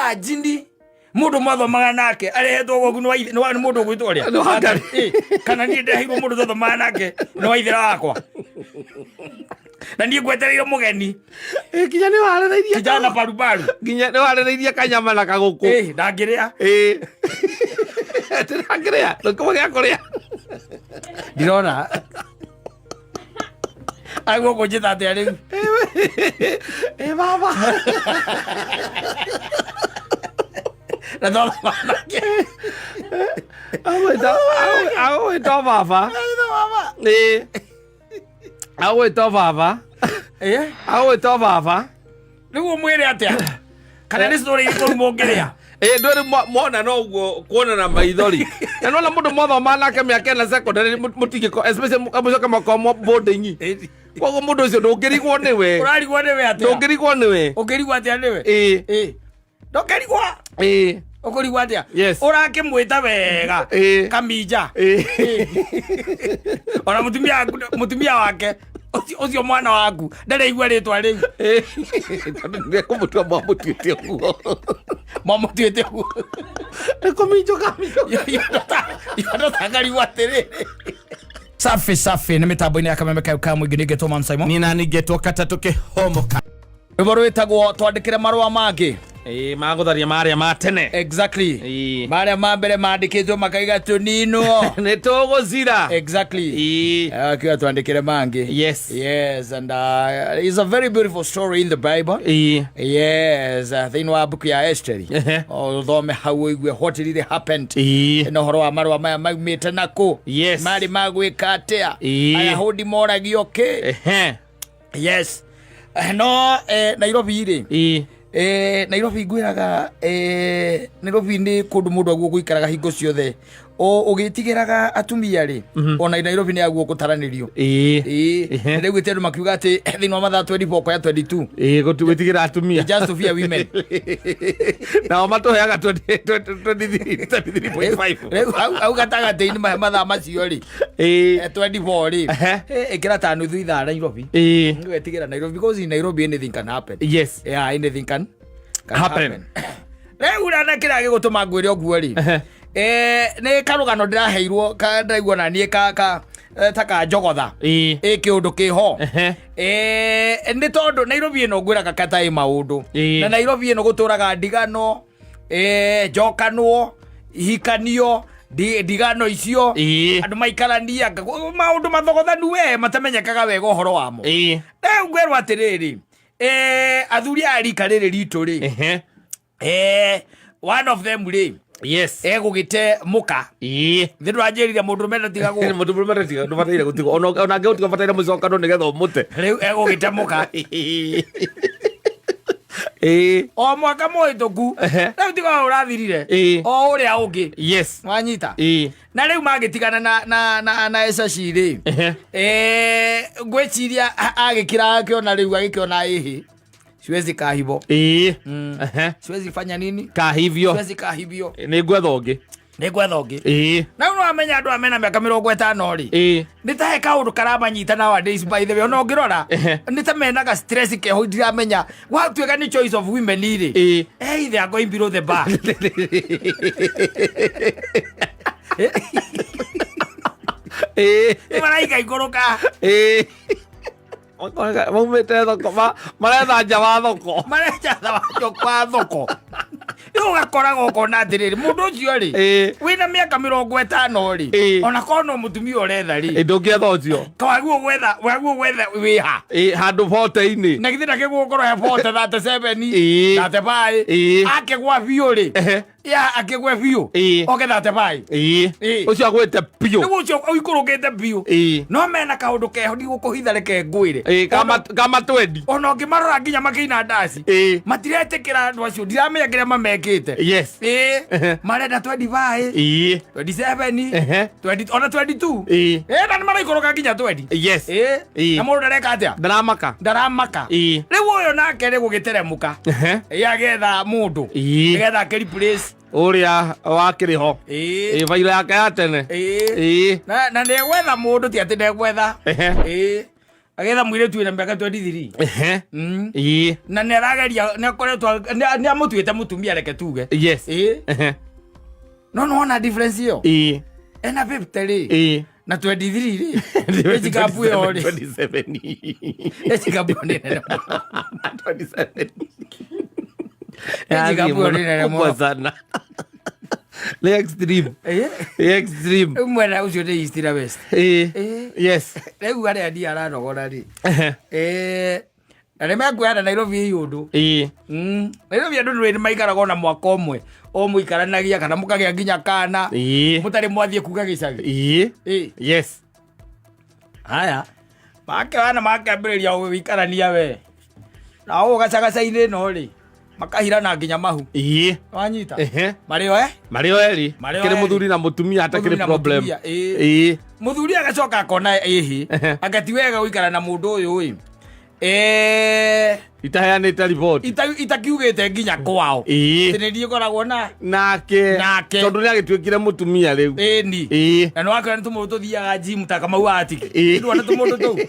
Imagine mũndũ mwathomaga nake arehetwo gwaku nĩ mũndũ ũgwĩtwo ũrĩa. Nĩ wa Ngai. Kana niĩ ndeheirwo mũndũ twathomaga nake nĩ wa ithera wakwa, na niĩ ngwetereire mũgeni. Nginya nĩ warĩrĩirie kijana barubaru. Nginya nĩ warĩrĩirie kanyama na kagũkũ. Ndangĩrĩa. Ndĩrangĩrĩa ndũkĩmwe gĩa kũrĩa. Ndirona aguo kũnjĩta atĩa rĩu. Baba. Na twathomaga nake. Agwĩta baba. Agwĩta baba. Agwĩta baba. Rĩu ũmwĩre atĩa? Kana nĩ story irĩkũ rĩu mũngĩrĩa? Ndwĩrĩ mona no ũguo kuonana maithori na nona mũndũ mwathoma nake mĩaka ĩna secondary mũtingĩko, especially mũcoke makorwo boarding. Koguo mũndũ ũcio ndũngĩrigwo nĩwe. Ũrarigwo nĩwe atĩa? Ndũngĩrigwo nĩwe. Ũngĩrigwo atĩa nĩwe? Ndũngĩrigwo. Ũkũrigwo atĩa? Yes. Ũrakĩmwĩta wega. Kaminja. Ona mũtumia wake ũcio mwana waku ndareigua rĩtwa rĩu. Tondũ nĩekũmũtua mwamũtuĩte ũguo. Mwamũtuĩte ũguo. Nĩ kũminjũka minjũka. Yonotangarigwo atĩrĩrĩ, safi safi nĩ mĩtambo-inĩ ya Kameme kayo ka mũingĩ. Ningĩ Thomas Simon. Nina ningĩtwo katatũ kĩhomoka. Rwĩmbo rwĩtagwo Twandĩkĩre Marũa Mangĩ. Magũtharia marĩa ma tene. Exactly. Marĩa ma mbere mandĩkĩtwo makaiga tũninwo. Nĩ tũgũcira. Exactly. Akiuga twandĩkĩre mangĩ. Yes, and it's a very beautiful story in the Bible. Yes, thĩinĩ wa mbuku ya Esteri. Ũthome hau ũigue what really happened. Na ũhoro wa marũa maya maumĩte nakũ. Marĩ ma gwĩka atĩa? Ayahudi moragio kĩ? Yes. No Nairobi rĩ, Nairobi ngwĩraga, Nairobi nĩ kũndũ mũndũ aguo gũikaraga hingo ciothe ũgĩtigĩraga atumia rĩ, ona Nairobi nĩ aguo gũtaranĩrio. Rĩu gwĩte andũ makiuga atĩ thĩinĩ wa mathaa 24 koya 22. Gwĩtigĩra atumia. Just to fear women. Nao matũheaga 23.5. Rĩu hau gatagatĩ-inĩ mathaa macio rĩ, 24 rĩ, ĩkĩra ta nuthu ithaa Nairobi. Nĩwetigĩra Nairobi because in Nairobi anything can happen. Yeah, anything can happen. Rĩu rana kĩrĩa gĩgũtũma ngwĩre ũguo rĩ, nĩ karũgano ndĩraheirwo ndĩraigua na niĩ ka ta ka njogotha. Ĩ kĩũndũ kĩho. Nĩ tondũ Nairobi ĩno ngwĩraga kata ĩ maũndũ. Na Nairobi ĩno gũtũraga ndigano, njokanwo, ihikanio, ndigano icio. Andũ maikarania maũndũ mathogothanu we matamenyekaga wega ũhoro wamo. Rĩu ngwĩrwo atĩrĩrĩ, athuri a rika rĩrĩ ritũ rĩ, one of them rĩ, egũgĩte mũka. Nĩ ndũranjĩrire mũndũ ũrũme ndatigagwo. Mũndũ mũrũme ndũbataire gũtigwo, ona angĩgũtiga ũbataire mũcokano nĩgetha ũmũte. Rĩu egũgĩte mũka o mwaka mũhĩtũku. Rĩu tiga ũyũ ũrathirire, o ũrĩa ũngĩ. Wanyita? Na rĩu magĩtigana na ecaci rĩ, ngwĩciria agĩkĩra akĩona rĩu agĩkĩona ĩhĩ siwezi kaa hivo. Siwezi fanya nini? Kahivyo. Siwezi kaa hivyo. Nĩ ngwetha ũngĩ. Nĩ ngwetha ũngĩ. Na rĩu nĩwamenya andũ aya mena mĩaka 50 rĩ, nĩ ta he kaũndũ karamanyita nowadays, by the way, ona ũngĩrora nĩ ta menaga stress keho, ndiramenya gwatuĩka nĩ choice of women rĩ. Hey, they are going below the bar. Nĩ maraika ikũrũka. Maumĩte thoko, maretha nja wa thoko. Marenja kwa thoko. Rĩu ũgakoraga ũkona atĩrĩrĩ, mũndũ ũcio rĩ, wĩna mĩaka 50 rĩ, ona korwo no mũtumia ũretha rĩ, Ndũngĩetha ũcio. Wagwo gwetha, wagwo gwetha wĩha? Handũ bote-inĩ. Na githĩ ndakĩgũkorwo he 40, 37, 35? Akĩgwa biũ rĩ, ya akĩgwe biũ, oke 35. Ũcio agwĩte biũ. Rĩu ũcio ũikũrũkĩte biũ. No mena kaũndũ keho, ndigũkũhitha, reke ngwĩre. Kama twendi. Ona ũngĩmarora nginya makĩina ndaci, matiretĩkĩra andũ acio, ndiramenya kĩrĩa mamekĩte. Marenda 25, 27, 20, ona 22. Na nĩ maraikũrũka nginya 20. Na mũndũ ndareka atĩa? Ndaramaka. Ndaramaka. Rĩu ũyũ nake rĩ gũgĩteremũka. Agetha mũndũ nĩgetha akĩ replace Ũrĩa wakĩrĩ ho. Bairo yake ya tene. Na nĩ egwetha mũndũ, ti atĩ ndegwetha. Agetha mũirĩtu wĩna mĩaka 23. Na nĩ arageria, nĩ akoretwo, nĩ amũtuĩte mũtumia, reke tuge. Ĩĩ. No nĩwona difference ĩyo? Ena 50 rĩ, na 23 rĩ, age gap ĩyo rĩ, 27. Age gap ĩyo nĩ nene mũno. 27. Age gap ĩyo nĩ nene Kubwa mũno. sana, nĩ extreme. Nĩ extreme. Rĩu mwena ũcio nĩ east na west. Rĩu arĩa ndiĩ aranogora rĩ, na nĩ mekuoyana Nairobi ĩ ũndũ. Nairobi andũ nĩ maikaraga ona mwaka ũmwe o mũikaranagia, kana mũkagĩa nginya kana mũtarĩ mwathiĩ kuga gĩcagi. Haya, makĩoyana, makĩambĩrĩria gũikarania we na ũũ gacagaca-inĩ ĩno rĩ, makahirana nginya mahu. Wanyita? Marĩ o Marĩ o erĩ. Marĩ o Kĩrĩ erĩ. mũthuri na mũtumia, hatakĩrĩ Mũthuri na problem. mũtumia, ĩĩ. Mũthuri agacoka akona ĩhĩ, anga ti wega gũikara na mũndũ ũyũ ĩ. Itaheanĩte riboti. Itakiugĩte nginya kwao. Atĩ nĩ niĩ ngoragwo na Nake. Nake. Tondũ nĩ agĩtuĩkire mũtumia rĩu. Ĩni. Na nĩ wakĩona nĩ tũmũndũ tũthiaga gym ta Kamau wa Atiki. Ndwona tũmũndũ tũu?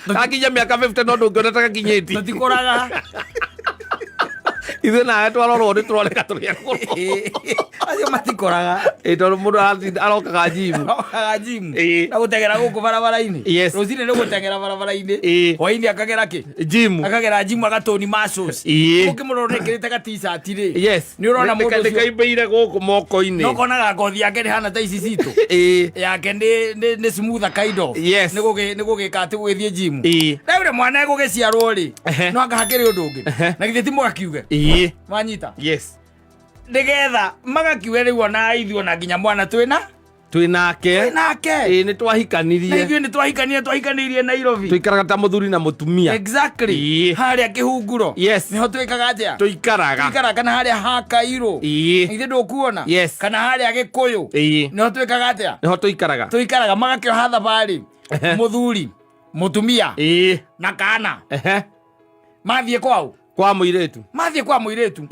Gakinya mĩaka 50 no ndũngĩona ta gakinyĩti. Tũtikũraga. Ithuĩ nawe twarorwo nĩ tũroneka tũrĩ akũrũ. Acio matikũraga. Ĩĩ, tondũ mũndũ arokaga gym. Arokaga gym. Na gũteng'era gũkũ barabara-inĩ. Rũcinĩ nĩ gũteng'era barabara-inĩ. Hwaĩ-inĩ akagera kĩ? Gym. Akagera gym, agatoni muscles. Ũngĩmũrora ekĩrĩte ga t-shirt rĩ, nĩ ũrona mũndũ ũcio. Nĩkaimbĩire gũkũ moko-inĩ. No konaga ngothi yake nĩ hana ta ici citũ. Yake nĩ smoother kind of. Nĩ gũgĩka atĩ gũgĩthiĩ gym. Rĩu rĩ, mwana egũgĩciarwo rĩ, no anga hakĩrĩ ũndũ ũngĩ. Na githĩ ti mũgakiuge? Wanyita? Yes. Nĩgetha magakiuge rĩu ona ithuĩ, ona nginya mwana twĩna Twĩ nake. Twĩ nake. Ĩĩ, nĩ Na twahikanirie. ithuĩ nĩ twahikanire, twahikanĩirie Nairobi. Tũikaraga ta mũthuri na mũtumia. Harĩa Kĩhunguro. Nĩho twĩkaga atĩa? Tũikaraga. Tũikaraga, kana harĩa ha Kairũ. Ithuĩ ndũkuona? Kana harĩa Gĩkũyũ. Nĩho twĩkaga atĩa? Nĩho tũikaraga. Tũikaraga. Magakĩoha thabarĩ, mũthuri, mũtumia na kana, mathiĩ kwao. Kwa mũirĩtu. Mathiĩ kwa mũirĩtu.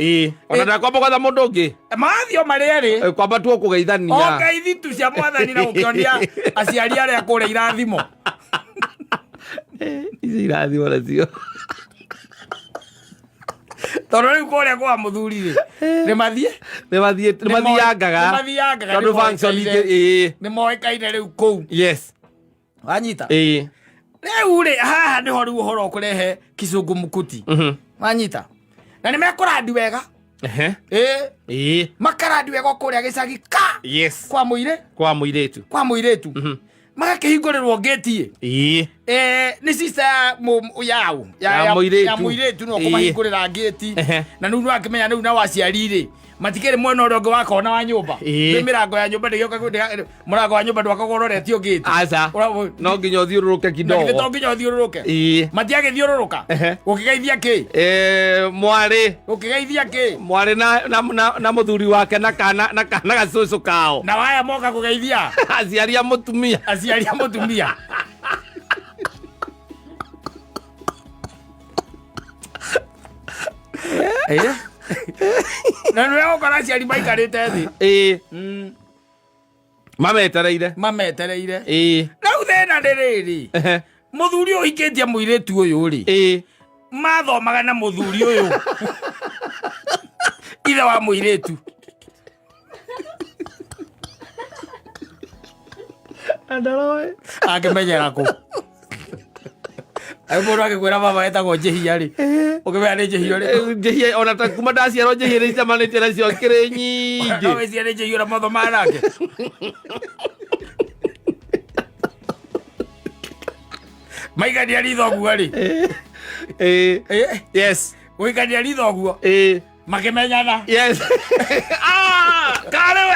Ona ndakwamba gwetha mũndũ ũngĩ. Mathiĩ o marĩ erĩ. Kwamba tu kũgeithania. O ngeithi tu cia mwathani na gũkĩonia aciari arĩa kũrĩa irathimo. Ici irathimo nacio. Tondũ rĩu kũrĩa kwa mũthuri rĩ, nĩ mathiĩ. Nĩ mathiangaga. Nĩ mathiangaga. Tondũ nĩ function moĩkaine. ingĩ Nĩ moĩkaine rĩu kũu. Wanyita? Rĩu rĩ, haha nĩho rĩu ũhoro ũkũrehe kizungumkuti. Wanyita? Na nĩ mekũrandi wega. Ĩĩ. Makarandi wega o kũrĩa gĩcagi ka kwa mũirĩ Kwa mũirĩtu. Kwa mũirĩtu. Magakĩhingũrĩrwo ngĩti. Nĩ sister ya yao Ya mũirĩtu. Ya mũirĩtu no kũmahingũrĩra ngĩti. Na rĩu nĩwakĩmenya rĩu na waciari rĩ, matikĩrĩ mwena ũrĩa ũngĩ wa kona wa nyũmba. Nĩ mĩrango ya nyũmba ndĩgĩũka, mũrango wa nyũmba ndwakagwo ũroretio ngĩti. Aca. No nginya ũthiũrũrũke Na githĩ to kidogo. nginya ũthiũrũrũke? Matiagĩthiũrũrũka gũkĩgeithia kĩ? Mwarĩ. Gũkĩgeithia kĩ? Mwarĩ na mũthuri wake na kana gacũcũ kao. Na waya moka kũgeithia aciari a mũtumia. Aciari a mũtumia. Na nĩ ũgũkora aciari maikarĩte thĩ. Mametereire. Mametereire. Rĩu thĩna nĩ rĩrĩ, mũthuri ũyũ ũhikĩtie mũirĩtu ũyũ rĩ, mathomaga na mũthuri ũyũ, ithe wa mũirĩtu. Andaroe. Angĩmenyera kũ? Ai, mũndũ agĩkwĩra baba etagwo Njĩhia rĩ, ũkĩmenya nĩ njĩhia rĩ? Njĩhia, ona ta kuma ndaciarwo njĩhia nĩ icemanĩtie nacio kĩrĩ nyingĩ. No wĩciria nĩ njĩhia ũrĩa mathomaga nake? Maigania ritho ũguo rĩ. Gũikania ritho ũguo, makĩmenyana. Yes, ah, karĩ we.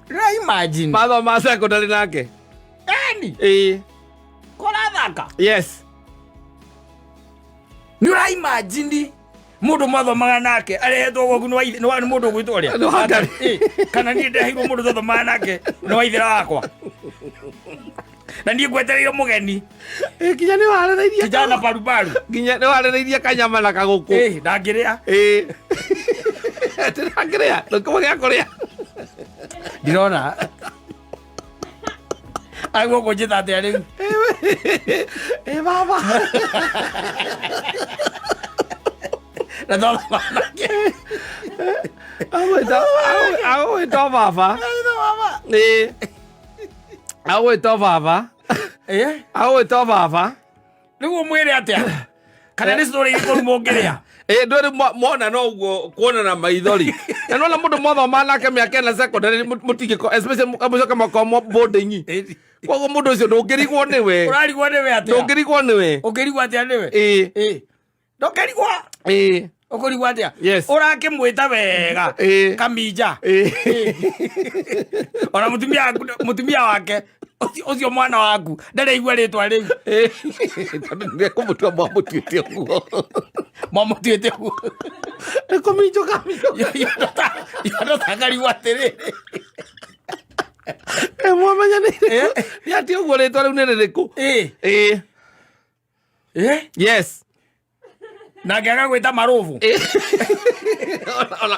Rĩu imagine. Mathoma secondary nake. Eni. Kũrathaka. Nĩ ũra imagine mũndũ mwathomaga nake arehetwo gwaku nĩ mũndũ ũgwĩtwo ũrĩa? Nĩ wa Ngarĩ. Kana niĩ ndeheirwo mũndũ twathomaga nake nĩ waithĩra wakwa. Na niĩ ngwetereire mũgeni. Nginya nĩ warĩrĩirie kijana barubaru. Nginya nĩ warĩrĩirie kanyama na kagũkũ. Ndangĩrĩa. Ndangĩrĩa, ndũkĩmwe gĩa kũrĩa. Ndirona aguo kũnjĩta atĩa rĩu. Baba. Na twathoma nake. Agũgwĩta baba. Agũgwĩta baba. Agũgwĩta baba. Rĩu ũmwĩre atĩa? Kana nĩ story irĩkũ mũngĩrĩa? Ndwĩrĩ mwona no ũguo kuona na maithori. Na nĩwona mũndũ mwathoma nake mĩaka ĩna secondary mũtingĩko, especially mũcoke mũkorwo boarding. Koguo mũndũ ũcio ndũngĩrigwo nĩwe. Ũrarigwo nĩwe atĩa? Ndũngĩrigwo nĩwe. Ũngĩrigwo atĩa nĩwe? Ndũngĩrigwo. Ũkũrigwo atĩa? Yes. Ũrakĩmwĩta wega. Kaminja. Ona mũtumia wake ũcio mwana waku ndareigua rĩtwa rĩu. Tondũ nĩekũmũtua mwamũtuĩte ũguo. Mwamũtuĩte ũguo. Nĩ kũminjũ kaminjũ. Yondo atĩrĩrĩ. Mwamenyanĩire. Nĩ atĩ ũguo rĩtwa rĩu nĩ rĩrĩkũ? Yes. Na ngĩaga gwĩta marũbu.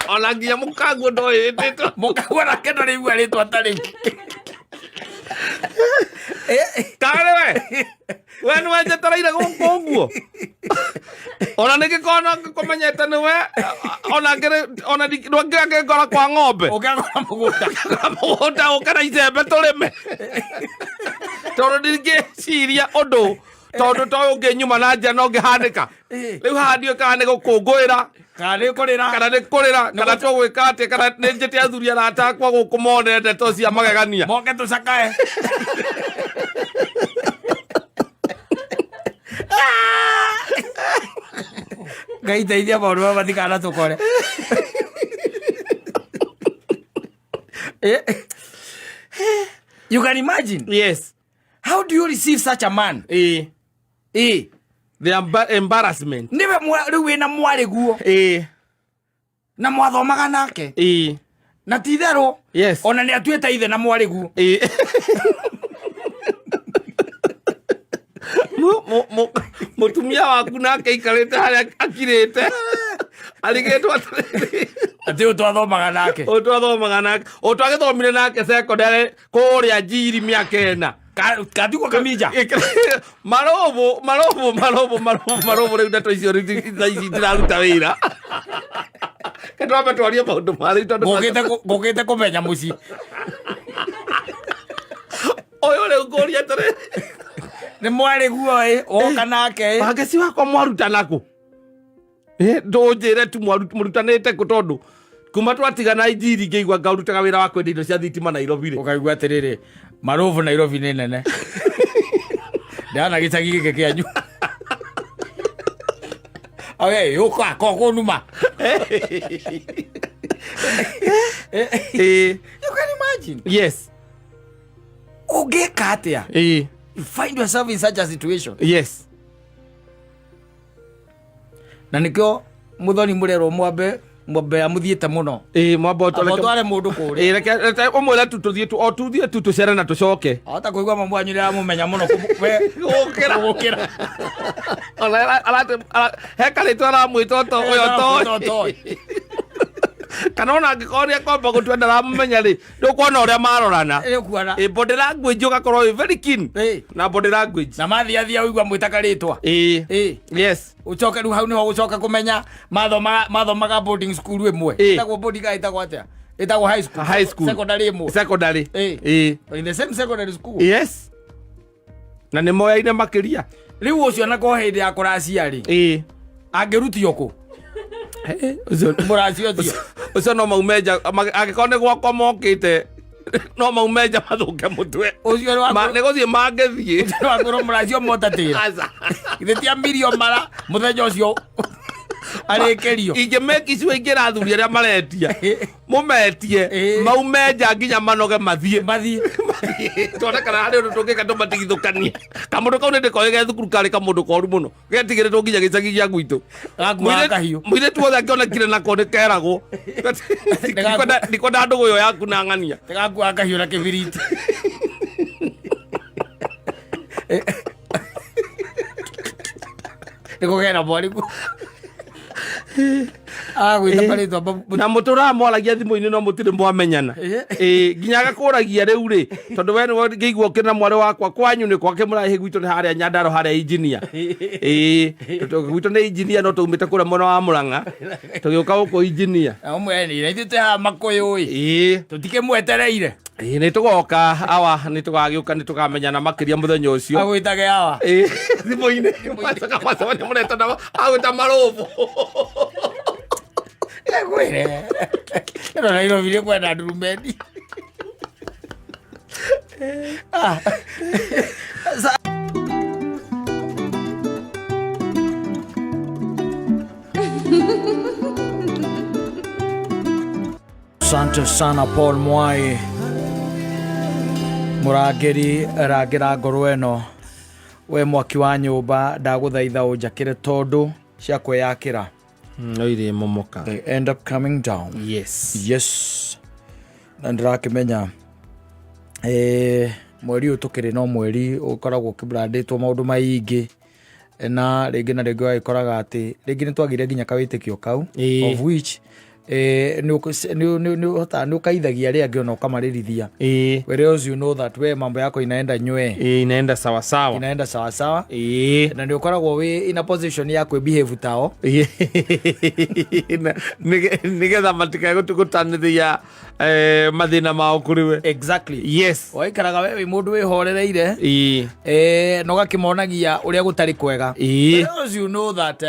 Ona nginya mũkaguo ndoĩ rĩtwa. Mũkaguo nake ndaraigua rĩtwa ta rĩu. Karĩ we. We nĩ wenjetereire gũkũ ũguo. Ona nĩngĩkorwo no ngĩkũmenyete nĩ we, ona ngĩrĩ, ona ndũngĩangĩngora kwa ng'ombe. Ũngĩagora mũgũnda. Mũgũnda ũke na icembe tũrĩme. Tondũ ndingĩciria ũndũ, tondũ to ũngĩ nyuma na nja no ngĩhanĩka. Rĩu haha ndiũĩ kana nĩ gũkũngũĩra. Kana nĩ kũrĩra. Kana nĩ kũrĩra, kana tũgwĩka atĩa, kana nĩ njĩte athuri arata akwa gũkũ mone ndeto cia magegania. Moke tũcakae. Ngai teithia maũndũ maya matikanatũkore. You can imagine. Yes. How do you receive such a man? The embarrassment. Niwe rĩu wĩna mwarĩ guo. Na mwathomaga nake. Na ti itherũ. Yes. Ona nĩ atuĩte ithe na mwarĩ guo. Mũtumia waku nake aikarĩte harĩa akirĩte. Arigĩtwo atĩrĩrĩ. Atĩ ũyũ twathomaga nake. Ũyũ twathomaga nake. Ũyũ twagĩthomire nake secondary kũrĩa Njiri mĩaka ĩna. Katigwo kaminja. Marũbũ, marũbũ, marũbũ, marũbũ, marũbũ rĩu ndeto icio rĩu thaa ici ndiraruta wĩra. Ke twambe twarie maũndũ ma rĩu tondũ Ngũkĩte kũmenya mũciĩ. Ũyũ rĩu ngũria atĩrĩ. Nĩ mwarĩ guo ĩ, woka nake ĩ. Wangeci wakwa mwarutana kũ? Ndũnjĩre tu mũrutanĩte kũ tondũ kuma twatigana Injiri ngĩigua ngarutaga wĩra wa kwendia indo cia thitima Nairobi rĩ. Ũkaigua atĩrĩrĩ, marũbũ Nairobi nĩ nene. Ndana gĩcagi gĩkĩ kĩanyu. Oye, ũka kokũnuma. You can imagine. Yes. Ũngĩka atĩa? You find yourself in such a situation. Yes. Na nĩkĩo mũthoni mũrerwo mwambe mwambe amũthiĩte mũno. Mwambe ũtware Amba ũtware mũndũ kũrĩa. Reke ũmwĩre tu tũthiĩ tu, o tuthiĩ tu tũcere na tũcoke. Ahota kũigua mamu wanyu nĩaramũmenya mũno we Gũkĩra. Gũkĩra. Ona he karĩtwa aramwĩta ũyũ Aramwĩta ũtoĩ. ũtoĩ. Kana ona angĩkorwo nĩ ekwamba gũtua ndaramũmenya rĩ, ndũkuona ũrĩa marorana. Nĩũkuona. Body language ũgakorwo wĩ very keen. Na body language. Na mathiathia ũigua mwĩta karĩtwa. Yes. Ũcoke rĩu hau nĩho gũcoka kũmenya mathomaga boarding school ĩmwe. Ĩtagwo boarding kana ĩtagwo atĩa? Ĩtagwo high school. High school. Secondary ĩmwe. Secondary. In the same secondary school. Yes. Na nĩ moyaine makĩria. Rĩu ũcio na ko hĩndĩ ya kũracia rĩ. Angĩrutio kũ? Mũracio ũcio. Ũcio no maume nja, angĩkorwo nĩ gwakwa mokĩte, no maume nja mathũke mũtwe. Ũcio nĩ wa Nĩ gũthiĩ mangĩthiĩ. Ũcio nĩ wa kwĩrwo mũracio motatĩra. Aca. Githĩ ti amirio mara mũthenya ũcio arĩkĩrio. Ingĩmeki icio ingĩra athuri arĩa maretia. Mũmetie, maume nja nginya manoge mathiĩ. Mathiĩ. Tuone kana harĩ ũndũ tũngĩka tũmatigithũkanie. Kamũndũ kau nĩ ndĩkoĩ ge thukuru karĩ kamũndũ koru mũno. Getigĩrĩtwo nginya gĩcagi gĩa gwitũ. Gakuaga kahiũ. Mũirĩtu wothe angĩonekire nako nĩ keragwo. Ndikwenda ndũgũ ĩyo yaku na ng'ania. Gakuaga kahiũ na kĩbiriti. Nĩ kũgera mwarimũ agwĩta marĩtwa Na mũtũraga mwaragia thimũ-inĩ no mũtirĩ mwamenyana. Ĩĩ, nginya agakũragia rĩu rĩ, tondũ we nĩwe ngĩigua ũkĩna mwarĩ wakwa kwanyu nĩ kwake mũraihi, gwitũ nĩ harĩa Nyandaro harĩa injinia. Ĩĩ, tondũ gwitũ nĩ injinia, no tũumĩte kũrĩa mwena wa Mũrang'a tũgĩũka gũkũ injinia. Ũmwe na ithuĩ twĩ haha makũyũ ĩ. Tũtikĩmwetereire. Ĩĩ, nĩ tũgoka awa, nĩ tũgagĩũka, nĩ tũkamenyana makĩria mũthenya ũcio. Agwĩtage awa. Ĩĩ, thimũ-inĩ macoka macemania mũretana agwĩta marũbũ. Ngwĩre ĩno Nairobi nĩ kwenda ndurumeni. Ah. Asante sana Paul Mwai, mũrangĩri, rangĩra ngoro ĩno we mwaki wa nyũmba, ndagũthaitha ũnjakĩre tondũ cia kwĩyakĩra No irĩ momoka. They end up coming down. Yes, na ndĩrakĩmenya mweri ũyũ tũkĩrĩ no mweri ũkoragwo ũkĩbrandĩtwo maũndũ maingĩ, na rĩngĩ na rĩngĩ ũgagĩkoraga atĩ rĩngĩ nĩ twagire nginya kawĩtĩkio kau, of which nĩ ũhotaga, nĩ ũkaithagia arĩa angĩ ona ũkamarĩrithia, whereas you know that we mambo yako inaenda nywee. Ĩĩ, inaenda sawa sawa. Inaenda sawa sawa. Na nĩ ũkoragwo wĩ in a position ya kwĩ behave tao. Nĩgetha matikae gũtanĩria mathĩna mao kũrĩ we. Waikaraga we wĩ mũndũ wĩhorereire, na ũgakĩmonagia ũrĩa gũtarĩ kwega. Whereas you know that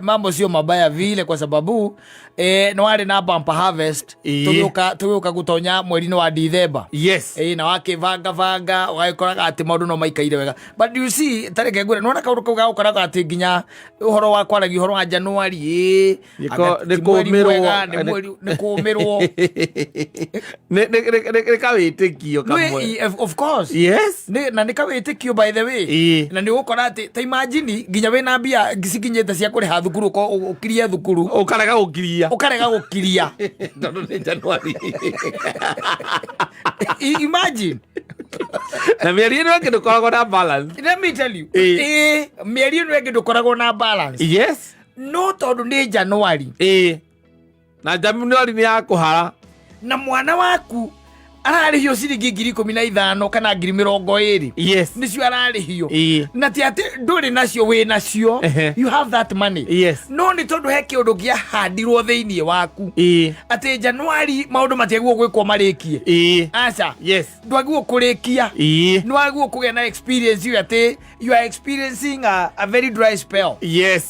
mambo sio mabaya vile, kwa sababu nĩ warĩ na bumper harvest. Tũgĩũka gũtonya mweri-inĩ wa Dithemba. Na wakĩbanga banga ũgagĩkoraga atĩ maũndũ no maikaire wega, but you see, tareke ngwĩre, nĩwona kaũndũ kau gagũkoraga atĩ nginya ũhoro wa kwaragia ũhoro wa Januari anga Nĩ ti mweri kũũmĩrwo. mwega, nĩ mweri nĩ kũũmĩrwo. Nĩ kawĩtĩkio kamwe. Of course. Na nĩ kawĩtĩkio, by the way. Na nĩ ũgũkora atĩ ta imagine nginya wĩna mbia cikinyĩte cia kũrĩha thukuru, ũkirie thukuru. Ũkarega gũkiria. Ũkarega gũkiria. Tondũ nĩ Januari. Imagine. Na mĩeri ĩno ĩngĩ ndũkoragwo na balance. Let me tell you, mĩeri ĩno ĩngĩ ndũkoragwo na balance. No tondũ nĩ Januari. Ĩĩ, na Januari nĩ ya kũhara. Na mwana waku ararĩhio ciringi 15,000 kana 20,000. Nĩcio ararĩhio. Na ti atĩ ndũrĩ nacio, wĩ nacio. You have that money. No nĩ tondũ he kĩũndũ kĩahandirwo thĩinĩ waku atĩ Januari maũndũ matiagĩrĩirwo gwĩkwo marĩkie. Aca. Ndwagĩrĩirwo kũrĩkia. Nĩ wagĩrĩirwo kũgĩa na experience ĩyo atĩ you are experiencing a very dry spell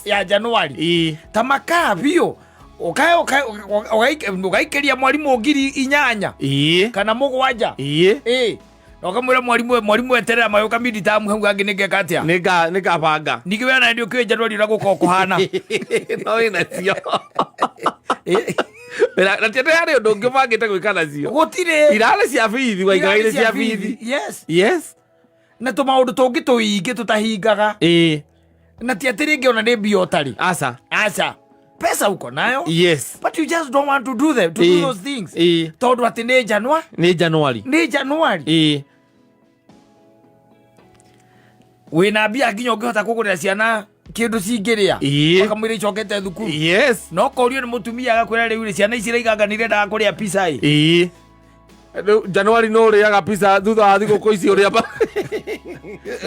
ya Januari. Ta makaa biũ ũgaikĩria mwarimũ 8,000 kana 7,000. Na ũkamwĩra mwarimũ, mwarimũ, eterera magĩũka midterm hau hangĩ nĩngeka atĩa. Nĩngabanga. Ningĩ we ona nĩ ũkĩũĩ Januari ũrĩa gũkoragwo kũhana. No wĩ nacio. Na ti atĩ harĩ ũndũ ũngĩ ũbangĩte gwĩka nacio. Gũtirĩ. Irarĩ cia bithi, waikaraire cia bithi. Na tũmaũndũ tũngĩ tũingĩ tũtahingaga. Na ti atĩ rĩngĩ ona nĩ mbia ũtarĩ. Aca. Aca, pesa uko nayo. But you just don't want to do them, to do those things, tondũ atĩ nĩ Janua Nĩ Januari. Nĩ Januari. Wĩna mbia nginya ũngĩhota kũgũrĩra ciana kĩndũ cingĩrĩa. Makamwĩra icokete thukuru. No korio nĩ mũtumia agakwĩra, rĩu rĩ, ciana ici iraiganga nĩ irendaga kũrĩa pizza ĩ. Rĩu Januari no ũrĩaga pizza thutha wa thigũkũ ici ũrĩa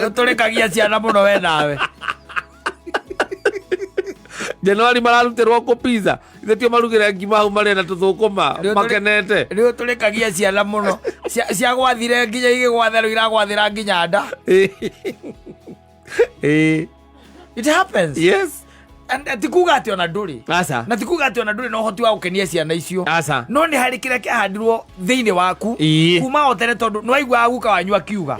Tũrĩkagia ciana mũno we nawe. Januari mararutĩrwo kũ pizza? Ithe tio marugĩre ngima hau marĩa na tũthũkũma makenete. Rĩu tũrĩkagia ciana mũno. Ciagwathire nginya igĩgwatha, rĩu iragwathĩra nginya nda. It happens. And ti kuga atĩ ona ndũrĩ. Aca. Na ti kuga atĩ ona ndũrĩ na ũhoti wa gũkenia ciana icio. Aca. No nĩ harĩ kĩrĩa kĩahandirwo thĩinĩ waku kuma o tene, tondũ nĩ waiguaga guka wanyu akiuga.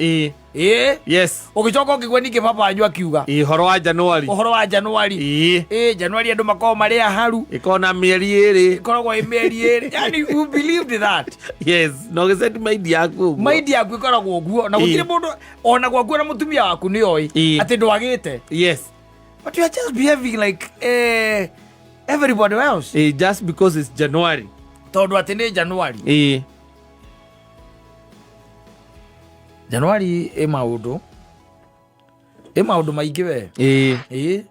Ũgĩcoka ũkĩgua ningĩ baba wanyu akiuga. Ũhoro wa Januari. Ũhoro wa Januari. Januari andũ makoragwo marĩ aharu. Ĩkorwo na mĩeri 2. Ĩkoragwo ĩ mĩeri 2, yani you believed that. Yes, na ũgĩset mind yaku ũguo. Mind yaku ĩkoragwo ũguo, na gũtirĩ mũndũ ona gwaku, ona mũtumia waku nĩ oĩ atĩ ndwagĩte. But you are just behaving like everybody else. Just because it's January. Tondũ atĩ nĩ Januari. Januari ĩ maũndũ. Ĩ maũndũ maingĩ we. Ĩ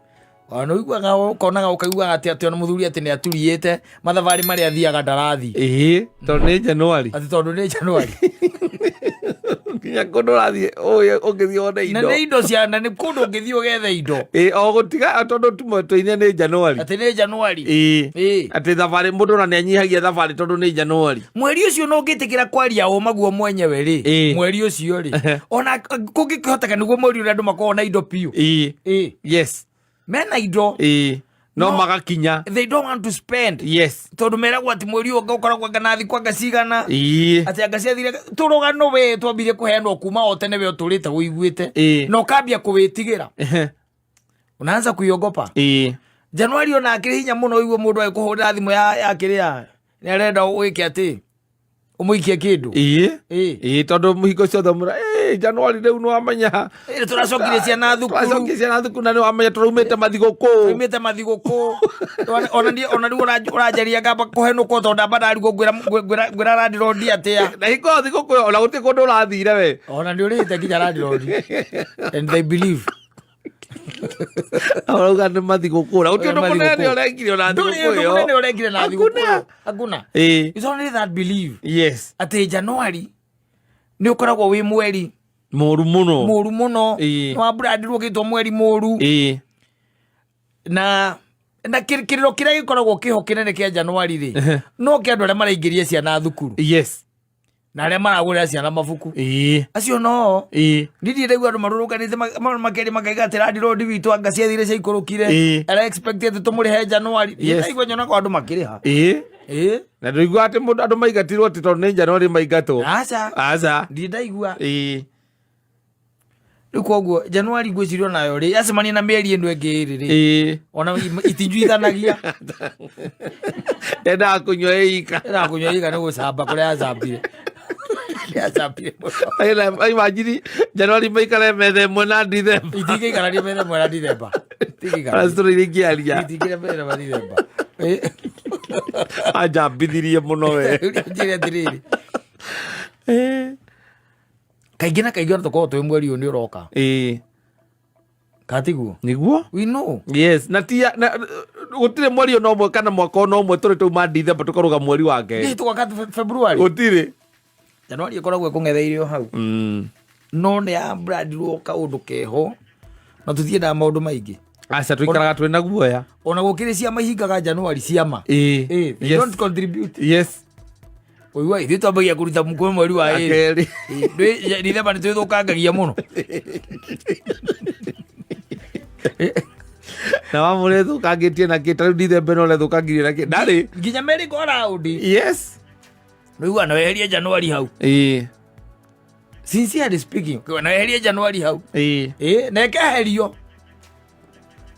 ona ũiguaga ũkonaga ũkaiguaga atĩ atĩ ona mũthuri atĩ nĩ aturiĩte mathabarĩ marĩa athiaga ndarathi. Ĩĩ, tondũ nĩ January. Atĩ tondũ nĩ January. Nginya kũndũ ũrathiĩ ũyũ ũngĩthiĩ wone Na indo. nĩ indo cia na nĩ kũndũ ũngĩthiĩ ũgethe indo. Ĩĩ, o gũtiga tondũ tũine nĩ January. Atĩ nĩ January. Ĩĩ. Ĩĩ. Atĩ thabarĩ mũndũ ona nĩ anyihagia thabarĩ tondũ nĩ January. Mweri ũcio no ũngĩtĩkĩra kwaria ũma guo mwenyewe rĩ. Ĩĩ. Mweri ũcio rĩ. Ona kũngĩkĩhoteka nĩguo mweri ũrĩa andũ makoragwo na indo biũ. Ĩĩ. Ĩĩ. Yes. Mena indo. Ĩĩ. No No. magakinya. They don't want to spend. Yes. Tondũ meragwo atĩ mweri ũyũ ũkoragwo anga na thikũ anga cigana. Ĩĩ. Atĩ anga ciathire tũrũgano we twambire kũheanwo kuma o tene we ũtũrĩte ũiguĩte. Ĩĩ. Na ũkambia kũwĩtigĩra. Unaanza kuiogopa. Ĩĩ. Januari ona akĩrĩ hinya mũno ũigue mũndũ agĩkũhũrĩra thimũ ya kĩrĩa nĩ arenda wĩke atĩ ũmũikie kĩndũ. Ĩĩ. Ĩĩ. Ĩĩ, tondũ hingo ciothe mũra ĩĩ January rĩu nĩ wamenya. Ĩĩ, tũracokirie ciana thukuru. Tũracokirie ciana thukuru na nĩ wamenya tũraumĩte mathigũkũ. Tũraumĩte mathigũkũ. Ona niĩ ona rĩu ũranjaria ngamba kũhenũkwo tondũ ndamba ndarigwo ngwĩra landlord atĩa. Na hingo ĩyo thigũkũ ĩyo ona gũtirĩ kũndũ ũrathire we. Ona nĩ ũrĩhĩte nginya landlord. And they believe. Ũrauga nĩ mathigũkũ na gũtirĩ ũndũ mũnene ũrekire ona Ndũrĩ thigũkũ ũndũ ĩyo. mũnene ũrekire na thigũkũ Hakuna. ĩyo. Hakuna. Ĩĩ. It's only that believe. Yes. Atĩ January nĩ ũkoragwo wĩ mweri Mũru mũno. mũru mũno. Ĩĩ. Nĩ wambrandirwo ũgĩtwo mweri mũru. Ĩĩ. Na kĩrĩro kĩrĩa gĩkoragwo kĩho kĩnene kĩa January rĩ, no kĩa andũ arĩa maraingĩria ciana thukuru. Yes. Na arĩa maragũrĩra ciana mabuku. Ĩĩ. Acio no. Ĩĩ. Ndirĩ ndaigua andũ marũrũnganĩte makerĩ makaiga atĩ landlord witũ anga ciathire ciaikũrũkire. Ĩĩ. Ara expect atĩ tũmũrĩhe January. Yes. Ndaigua nyonaga andũ makĩrĩha. Ĩĩ. Ĩĩ. Na ndũigua atĩ mũndũ andũ maingatirwo atĩ tondũ nĩ January maingatwo. Aca. Aca. Ndirĩ ndaigua. Ĩĩ. Rĩu koguo January ngwĩciria onayo rĩ yacemania na mĩeri ĩno ĩngĩ ĩrĩ rĩ. Ĩĩ. Ona itinjuithanagia. Endaga kũnyua ĩika. Endaga kũnyua ĩika nĩ gũcamba kũrĩa yacambire. Yacambire mũno. Imagine January maikare metha ĩmwe na Dithemba. Itingĩikarania metha ĩmwe na Dithemba. Ona story iria ingĩaria. Itingĩikarania metha ĩmwe na Dithemba. Anjambithirie mũno we. Njĩre atĩrĩrĩ. Kaingĩ na kaingĩ ona tũkoragwo twĩ mweri ũyũ nĩ ũroka. Ĩĩ. Katiguo? Nĩguo? We know. Yes, na ti na gũtirĩ mweri ona ũmwe kana mwaka ona ũmwe tũrĩ twauma Dithemba tũkarũga mweri wa kerĩ. Hihi tũgoka February? Gũtirĩ. January ĩkoragwo ĩkũng'etheire o hau. No nĩ ya brandirwo kaũndũ keho na tũtiendaga maũndũ maingĩ. Aca tũikaraga twĩ na guoya. Ona gũkĩrĩ ciama ihingaga January ciama. Ĩĩ. Ĩĩ, they Yes. don't contribute. Yes. Ũigua ithuĩ twambagia kũruta mũkwe mweri wa ĩrĩ. Kerĩ. Ĩĩ, Dithemba nĩ twĩthũkangagia mũno. Na wamũrĩ thũkangĩtie na kĩ ta rĩu Dithemba ĩno ũrethũkangirie na kĩ ndarĩ. Nginya merĩ go round. Yes. Ũigua na weherie January hau. Ĩĩ. Sincerely speaking, na weherie January hau. Ĩĩ. Ĩĩ, na ĩkeherio.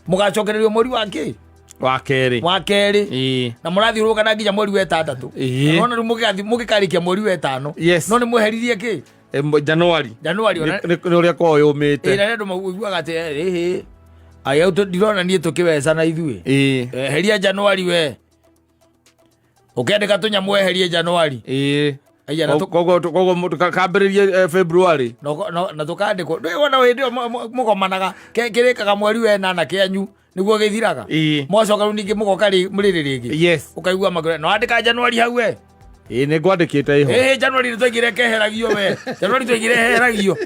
Mũgacokererio mweri wa kĩ? Wa kerĩ. Wa kerĩ. Ĩĩ. Na mũrathiũrũrũka nginya mweri wa ĩtandatũ. Ĩĩ. Nona rĩu mũgĩkarĩkia mweri wa ĩtano. Yes. No nĩ mweheririe kĩ? January. January ona. Nĩ ũrĩa kwao yũmĩte. Ĩĩ, na andũ maiguaga atĩ ĩhĩ. Aya ndirona niĩ tũkĩwecana ithuĩ. Ĩĩ. Eheria January we. Ũkĩandĩka tũnyamũ eherie January. Ĩĩ. Aya, na Koguo kambĩrĩrie February. Na tũkandĩkwo. Ndũĩ wona hĩndĩ ĩyo mũgomanaga kĩrĩkaga mweri wa ĩnana kĩanyu nĩguo gĩthiraga. Ĩĩ. Mwacoka rĩu ningĩ mũgoka mũrĩrĩ rĩngĩ. Yes. Ũkaigua makĩũria, no andĩka January hau we. Ĩĩ nĩ ngwandĩkĩte ĩho. Ĩhĩ January nĩ twaigire keheragio we. January twaigire heheragio.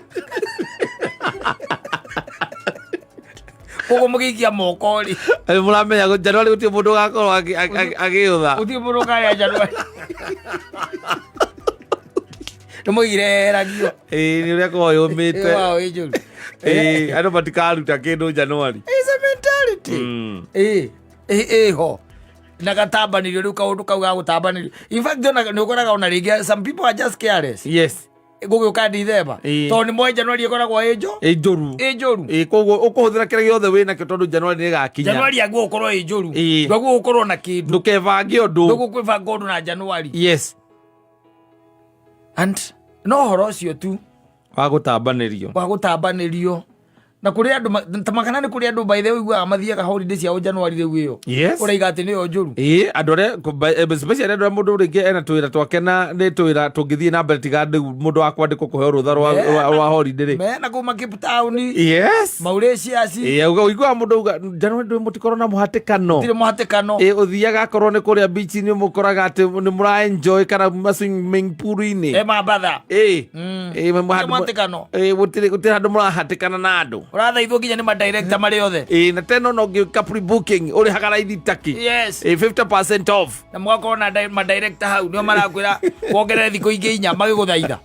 Koguo mũgĩikia moko rĩ. Nĩ mũramenya January gũtirĩ mũndũ ũgakorwo agĩũtha. Gũtirĩ mũndũ ũkarĩa January. Nĩ mũigire heheragio. Ĩĩ nĩ ũrĩa kwao yũmĩte. Wao ĩ njũru. Ĩĩ andũ matikaruta kĩndũ January. It's a mentality. Ĩĩ ĩho. Na gatambanĩrio rĩu kaũndũ kau ga gũtambanĩrio. In fact ona nĩ ũkoraga ona rĩngĩ some people are just careless. Yes. Gũgĩũka Dithemba. Ĩĩ. Tondũ nĩ moĩ January ĩkoragwo ĩ njũ. Ĩ njũru. Ĩ njũru. Ĩĩ koguo ũkũhũthĩra kĩrĩa gĩothe wĩnakĩo tondũ January nĩ ĩgakinya. January yaguo gũkorwo ĩ njũru. Ĩĩ. Ndwaguo gũkorwo na kĩndũ. Ndũkebange ũndũ. Ndũgũkwĩbanga ũndũ na January. Yes. And no ũhoro ũcio tu Wa gũtambanĩrio. Wa gũtambanĩrio. Na kũrĩ andũ ta makana nĩ kũrĩ andũ by the way ũiguaga mathiaga holiday ciao January rĩu ĩyo. Yes. Ũraiga atĩ nĩyo njũru. Ĩĩ, andũ arĩa especially andũ arĩa mũndũ rĩngĩ ena tũwĩra twake na nĩ tũwĩra tũngĩthiĩ na mbere tiga rĩu mũndũ wa kwandĩkwo kũheo rũtha rwa holiday rĩ. Mena kuma Cape Town. Yes. Mauritius. Ĩĩ, ũiguaga mũndũ auga January ndũĩ mũtikorwo na mũhatĩkano. Gũtirĩ mũhatĩkano. Ĩĩ, ũthiaga akorwo nĩ kũrĩa beach-inĩ mũkoraga atĩ nĩ mũra enjoy kana ma swimming pool-inĩ. E Mambatha. Ĩĩ. Ĩĩ, Gũtirĩ mũhatĩkano. Ĩĩ, gũtirĩ handũ mũrahatĩkana na andũ. Ũrathaithwo nginya nĩ madirector marĩ othe. Ĩĩ, na tena ona ũngĩka pre-booking ũrĩhaga raithi taki. Yes. Ĩĩ, 50% off. Na mũgakorwo na madirector hau nĩo marakwĩra wongerere thikũ ingĩ inya magĩgũthaitha.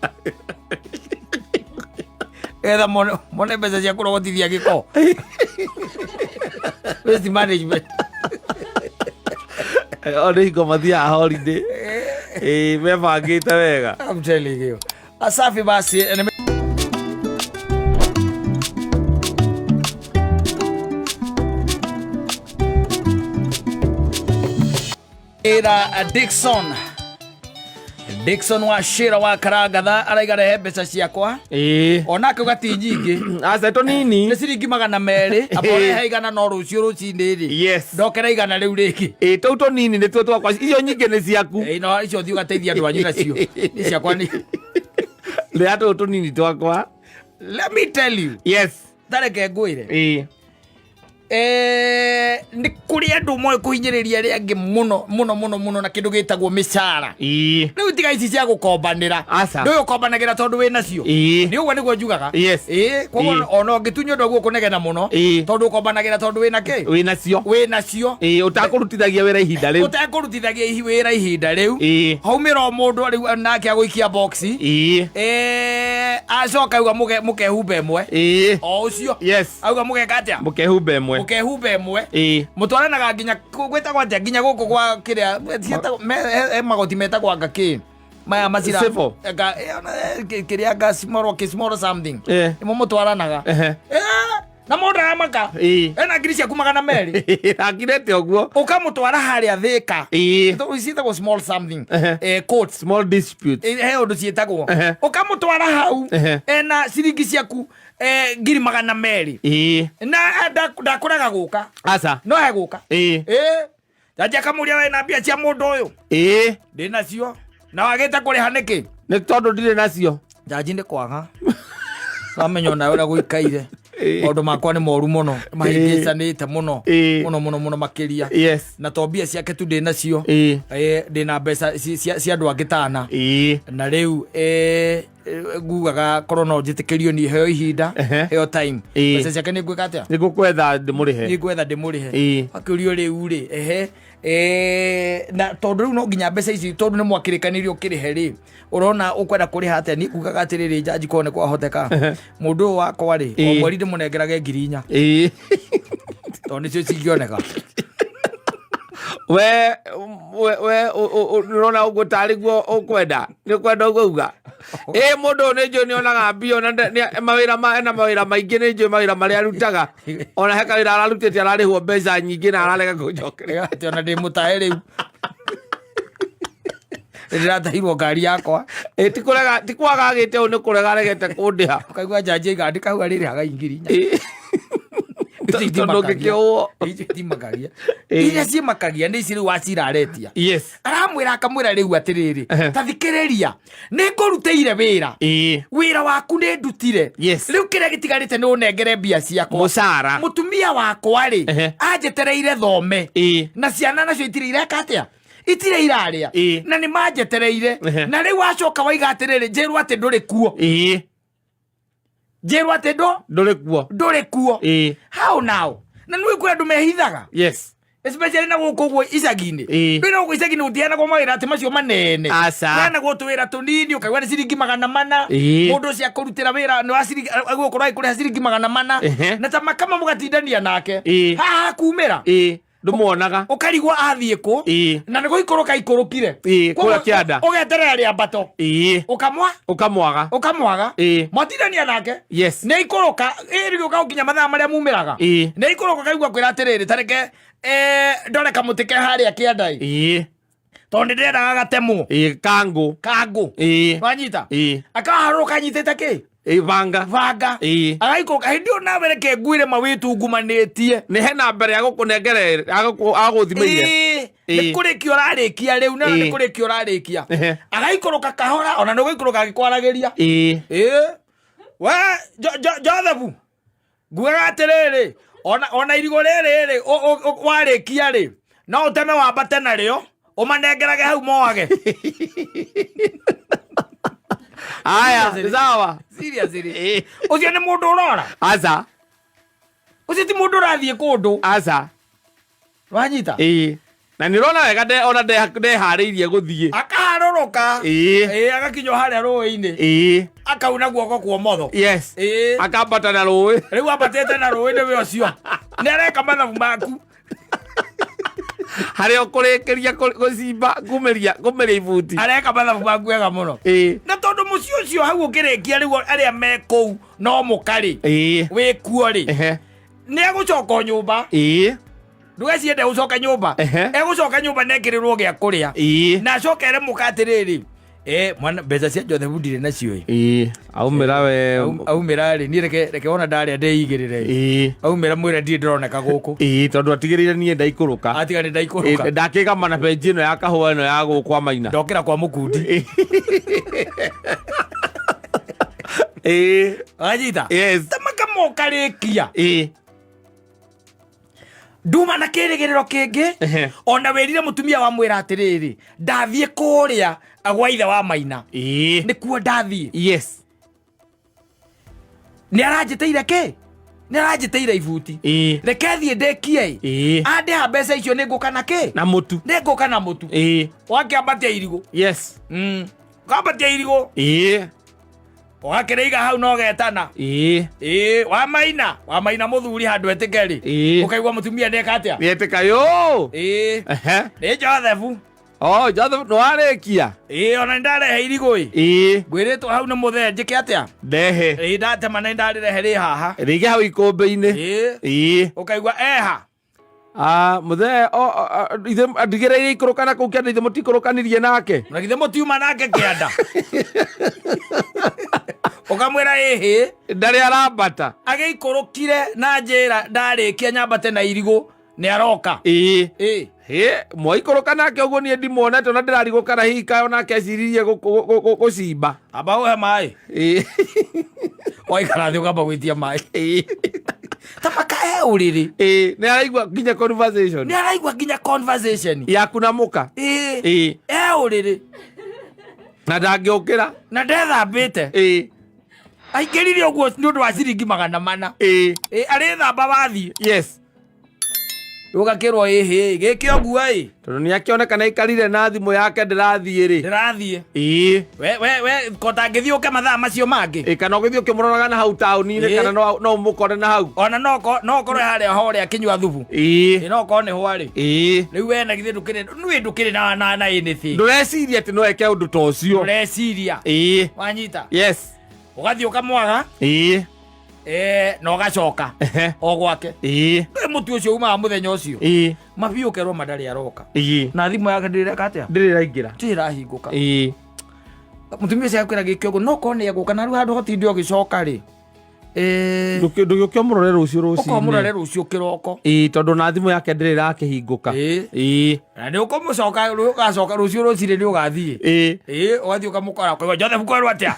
Getha mone mbeca cia kũrogotithia gĩko. Waste management. O nĩ hingo mathiaga holiday. Ĩĩ, mebangĩte wega. I'm telling you. Asafi basi. Ira Dixon. Dixon wa Shira wa Karangatha araiga rehe mbeca ciakwa. Ĩĩ. Onake uga ti nyingĩ. Aca tũnini. Nĩ ciringi 200. Amba ũrehe 100 no rũciũ rũcinĩ rĩ. Yes. Ndokera 100 rĩu rĩngĩ. Ĩĩ, tũu tũnini nĩtuo twakwa, icio nyingĩ nĩ ciaku. Ĩĩ, no icio thiĩ ũgateithia andũ anyu nacio. Nĩ ciakwa nĩ. Rĩa tũu tũnini twakwa. Let me tell you. Yes. Tareke ngwĩre. Ĩĩ. Nĩ kũrĩ andũ moĩ kũhinyĩrĩria arĩa angĩ mũno mũno mũno mũno na kĩndũ gĩtagwo mĩcara. Ĩĩ. Rĩu tiga ici cia gũkombanĩra. Aca. Ndũĩ ũkombanagĩra tondũ wĩ nacio. Ĩĩ. Nĩ ũguo nĩguo njugaga. Yes. Ĩĩ, koguo Ĩĩ. ona ũngĩtunywo ndũguo ũkũnegena mũno. Ĩĩ. Tondũ ũkombanagĩra tondũ wĩ na kĩ? Wĩ nacio. Wĩ nacio. Ĩĩ, ũtakũrutithagia wĩra ihinda rĩu. Ũtekũrutithagia wĩra ihinda rĩu. Ĩĩ. Haumĩra o mũndũ rĩu nake agũikia box. Ĩĩ. Ĩĩ, acoka auga mũkehumba ĩmwe. Ĩĩ. O ũcio. Yes. Auga mũgeka atĩa? Mũkehumba ĩmwe. Mũkehumba ĩmwe. Ĩĩ. Mũtwaranaga nginya gwĩtagwo atĩa? Nginya gũkũ gwa kĩrĩa, ciĩtagwo, he magoti metagwo anga kĩ? Maya macira. Civil. Anga, ona, kĩrĩa anga small, kĩ small something. Ĩĩ. Nĩmo mũtwaranaga. Ehe. Na mũndũ aramaka. Ĩĩ. Ena ngiri ciaku 200. Akirete ũguo. Ũkamũtwara harĩa Thĩka. Ĩĩ. Ciĩtagwo small something. Ehe. Court. Small dispute. He ũndũ ciĩtagwo. Ehe. Ũkamũtwara hau. Ehe. Ena ciringi ciaku, 200,000. Ĩĩ. Na ndakũrega gũka. Aca. No he gũka. Ĩĩ. Ĩĩ. Jaji akamũria we na mbia cia mũndũ ũyũ. Ĩĩ. Ndĩ nacio. Na wagĩte kũrĩha nĩkĩ? Nĩ tondũ ndirĩ nacio. Jaji nĩ kwaga. Wamenya onawe ũrĩa gũikaire. Ĩĩ. Maũndũ makwa nĩ moru mũno. Mahĩngĩcanĩte mũno. Ĩĩ. Mũno mũno mũno makĩria. Yes. Na to mbia ciake tu ndĩ nacio. Ĩĩ. Ĩĩ, ndĩ na mbeca cia andũ angĩ tana. Ĩĩ. Na rĩu, ngugaga korwo no njĩtĩkĩrio niĩ heo ihinda, Ehe. heo time. Ĩĩ. Mbeca ciake nĩ ngwĩka atĩa? Nĩ ngũkwetha ndĩmũrĩhe. Nĩ ngwetha ndĩmũrĩhe. Ĩĩ. Akĩũrio rĩu rĩ, ehe, na tondũ rĩu no nginya mbeca ici tondũ nĩ mwakĩrĩkanĩire ũkĩrĩhe rĩ, ũrona ũkwenda kũrĩha atĩa? Niĩ ngugaga atĩrĩrĩ, njanji korwo nĩ kwahoteka. Mũndũ ũyũ wakwa rĩ, o Ĩĩ. mweri ndĩmũnengerage ngiri inya. Ĩĩ. Tondũ nĩcio cingĩoneka. We, ũrona ũguo tarĩ guo ũkwenda? Nĩ ũkwenda ũguo uga? Ĩĩ, mũndũ ũyũ nĩ njũĩ nĩ onaga mbia, ona nĩ mawĩra ma, ena mawĩra maingĩ, nĩ njũĩ mawĩra marĩa arutaga. Ona he kawĩra ararutĩte ararĩhwo mbeca nyingĩ na ararega kũnjokeria. Atĩ ona ndĩ mũtahe rĩu. Nĩ ndĩratahirwo ngari yakwa. Ĩĩ, ti kũrega, ti kwaga agĩte ũũ, nĩ kũrega aregete kũndĩha. Ũkaigua njanji aiga, andĩka hau arĩrĩhaga ngiri inya. Ĩĩ. Tondũ ũngĩkĩũwo. Icio itiamakagia. Ĩĩ. Iria ciĩmakagia nĩ ici rĩu wacira aretia. Yes. Aramwĩra akamwĩra rĩu atĩrĩrĩ, Ehe. ta thikĩrĩria, nĩ ngũrutĩire wĩra. Ĩĩ. Wĩra waku nĩ ndutire. Yes. Rĩu kĩrĩa gĩtigarĩte nĩ ũnengere mbia ciakwa. Mũcara. Mũtumia wakwa rĩ, Ehe. anjetereire thome. Ĩĩ. Na ciana nacio itirĩ ireka atĩa? Itirĩ irarĩa. Ĩĩ. Na nĩ manjetereire. Ehe. Na rĩu wacoka waiga atĩrĩrĩ, njĩrwo atĩ ndũrĩ kuo. Ĩĩ. Njĩrwo atĩ Ndũrĩ kuo. ndũrĩ kuo. Ĩĩ. How now? Na nĩ kwĩ andũ mehithaga. Yes. Especially na gũkũ ũguo icagi-inĩ. Ĩĩ. Rĩu na gũkũ icagi-inĩ gũtiheanagwo mawĩra atĩ macio manene. Aca. Kũheanagwo tũwĩra tũnini, ũkaigua nĩ ciringi 400. Ĩĩ. Mũndũ ũcio akũrutĩra wĩra nĩ wa ciringi, agũkorwo agĩkũrĩha ciringi 400. Ehe. Na ta makama mũgatindania nake. Ĩĩ. Haha kumĩra. Ĩĩ. Ndũmuonaga. Ũkarigwo athiĩ kũ. Ĩĩ. Na nĩ gũikũrũka ikũrũkire. Ĩĩ, Koguo kũrĩa kĩanda. ũgeterera rĩambato. Ĩĩ. Ũkamwa? Ũkamwaga. Ũkamwaga. Ĩĩ. Mwatindania nake. Yes. Nĩ aikũrũka, ĩĩ rĩu ũka gũkinya mathaa marĩa mumĩraga. Ĩĩ. Nĩ aikũrũka kaigua kwĩra atĩrĩrĩ, ta reke, ndore kamũtĩ ke harĩa kĩanda-ĩ. Ĩĩ. Tondũ nĩ ndĩrendaga gatemwo. Ĩĩ, kangũ. Kangũ. Ĩĩ. Wanyita? Ĩĩ. Akaharũrũka anyitĩte kĩ? Ĩ, banga. Banga. Ĩ. Agaikũrũka hĩndĩ ĩyo nawe reke nguire ma wĩtungumanĩtie. Nĩ hena mbere ya gũkũnengere agũthimĩire. Ĩĩ, nĩ kũrĩkia ũrarĩkia rĩu na nĩ kũrĩkia ũrarĩkia. Agaikũrũka kahora ona nĩ ũgũikũrũka agĩkwaragĩria. Ĩĩ. We Joseph, ngugaga atĩrĩrĩ, ona irigũ rĩrĩ rĩ warĩkia rĩ no ũteme wambate narĩo ũmanengerage hau moage. Aya, nĩ sawa. Seriously. Ũcio nĩ mũndũ ũrora. Aca. Ũcio ti mũndũ ũrathiĩ kũndũ. Aca. Wanyita? Ĩĩ. Na nĩ ũrona wega ona ndeharĩirie gũthiĩ. Akaharũrũka. Ĩĩ. Ĩĩ, agakinya harĩa rũĩ-inĩ. Ĩĩ. Akauna guoko kwa ũmotho. Yes. Ĩĩ. Akambata na rũĩ. Rĩu ambatĩte na rũĩ nĩwe ũcio. Nĩ areka mathabu maku. Harĩa ũkũrĩkĩria gũcimba kumĩria ibuti. Areka mathabu maku wega mũno. Ĩĩ. Na tondũ mũciĩ ũcio hau ũkĩrĩkia rĩu arĩa me kũu no mũkarĩ. Ĩĩ. Wĩ kuo rĩ. Ehe. Nĩ egũcoka o nyũmba. Ĩĩ. Ndũgecirie ndegũcoka nyũmba. Ehe. Egũcoka nyũmba na ekĩrĩrwo gĩa kũrĩa. Ĩĩ. Na acokere mũka atĩrĩrĩ. Mwana mbeca cia Joseph ndirĩ nacio ĩ. Ĩĩ. Aumĩra we. Aumĩra rĩ, niĩ reke wona ndarĩa ndĩigĩrĩre. Ĩĩ. Aumĩra mwĩre ndirĩ ndĩroneka gũkũ. Ĩĩ, tondũ atigĩrĩire niĩ ndaikũrũka. Atiga nĩ ndaikũrũka. Ĩĩ, ndakĩgama na benji ĩno ya kahũa ĩno ya gũkũ kwa Maina. Ndokĩra kwa mũkundi. Ĩĩ. Wanyita? Yes. Ta makamoka rĩkia. Ĩĩ. Nduma na kĩrĩgĩrĩro kĩngĩ. Ehe. Ona wĩrire mũtumia wa mwĩra atĩrĩrĩ, ndathiĩ kũrĩa gwa ithe wa Maina. Ĩĩ. Nĩkuo ndathiĩ. Yes. Nĩ aranjĩtĩire kĩ? Nĩ aranjĩtĩire ibuti. Ĩĩ. Reke thiĩ ndĩkie ĩ. Ĩĩ. Andĩha mbeca icio nĩ ngũka na kĩ? Na mũtu. Nĩ ngũka na mũtu. Ĩĩ. Wakĩambatia irigũ. Yes. Ũkambatia irigũ. Ĩĩ. Ũgakĩrĩiga hau na ũgetana. Ĩĩ. Ĩĩ, wamaina, wamaina mũthuri handũ etĩke rĩ. Ĩĩ. Ũkaigua mũtumia nĩeka atĩa? Nĩetĩka yo. Ĩĩ. Ehe. Nĩ Joseph. Oh, Joseph nĩwarĩkia? Ĩĩ, ona nĩndarehe irigũ ĩ. Ĩĩ. Ngwĩrĩtwo hau nĩ mũthee njĩke atĩa? Ndehe. Ĩĩ, ndatema na nĩndarĩrehe rĩ haha. Rĩngĩ hau ikũmbĩ-inĩ. Ĩĩ. Ĩĩ. Ũkaigua eha. Mũthee, ithe ndigĩrĩire ikũrũka na kũu kĩanda ithe mũtikũrũkanirie nake. Na githĩ mũtiuma nake kĩanda. Ũkamwĩra ĩhĩ. Ndarĩ arambata. Agĩikũrũkire na njĩra ndarĩkia nyambate na irigũ nĩ aroka. Ĩĩ. Ĩĩ. Hĩ, mwaikũrũka nake ũguo niĩ ndimuonete ona ndĩrarigwo kana hihi kaĩ onake eciririe gũcimba. Amba ũhe maĩ. Ĩĩ. Waikara thĩ ũkamba gwĩtia maĩ. Ĩĩ. Ta makae ũrĩrĩ. Ĩĩ, nĩ araigua nginya conversation. Nĩ araigua nginya conversation. Yaku na mũka. Ĩĩ. Ĩĩ. E ũrĩrĩ. Na ndangĩũkĩra. Na ndethambĩte. Ĩĩ. Aingĩrire ũguo nĩ ũndũ wa ciringi 400. Ĩĩ. Ĩĩ, arĩthamba wathiĩ. Yes. Ũgakĩrwo ĩhĩ, gĩkĩ ũguo ĩ. Tondũ nĩ akĩoneka nĩ aikarire na thimũ yake ndĩrathiĩ rĩ. Ndĩrathiĩ. Ĩĩ. We, ko tangĩthiĩ ũke mathaa macio mangĩ. Ĩĩ, kana ũgĩthiĩ ũkĩmũroraga na hau taũni-inĩ Ĩĩ. kana no ũmũkore na hau. Ona no ũkorwo harĩa horĩa akĩnyua thubu. Ĩĩ. Ĩĩ, no ũkorwo nĩ hwarĩ. Ĩĩ. Rĩu we na githĩ ndũkĩrĩ, nĩ ndũkĩrĩ na anything. Ndũreciria atĩ no eke ũndũ ta ũcio. Ndũreciria. Ĩĩ. Wanyita. Yes. Ũgathiĩ ũkamwaga. Ĩĩ. Na ũgacoka. Ehe. O gwake. Ĩĩ. Ndũĩ mũtu ũcio umaga mũthenya ũcio. Ĩĩ. Mabiũ ũkerwo ma ndarĩ aroka. Ĩĩ. Na thimũ yake ndĩreka atĩa? Ndĩrĩ ĩraingĩra. Ndĩrĩ ĩrahingũka. Ĩĩ. Mũtumia ũcio akwĩra gĩkĩ ũguo, no korwo nĩ egũka, na rĩu handũ hotinde ũgĩcoka rĩ. Ndũgĩũke ũmũrore rũciũ rũcinĩ. Ũka ũmũrore rũciũ kĩroko. Ĩĩ, tondũ na thimũ yake ndĩrĩ ĩrakĩhingũka. Ĩĩ. Ĩĩ. Na nĩ ũkũmũcoka, ũgacoka rũciũ rũcinĩ nĩ ũgathiĩ. Ĩĩ. Ĩĩ, ũgathiĩ ũkamũkora, ũkaigua Joseph kwerwo atĩa?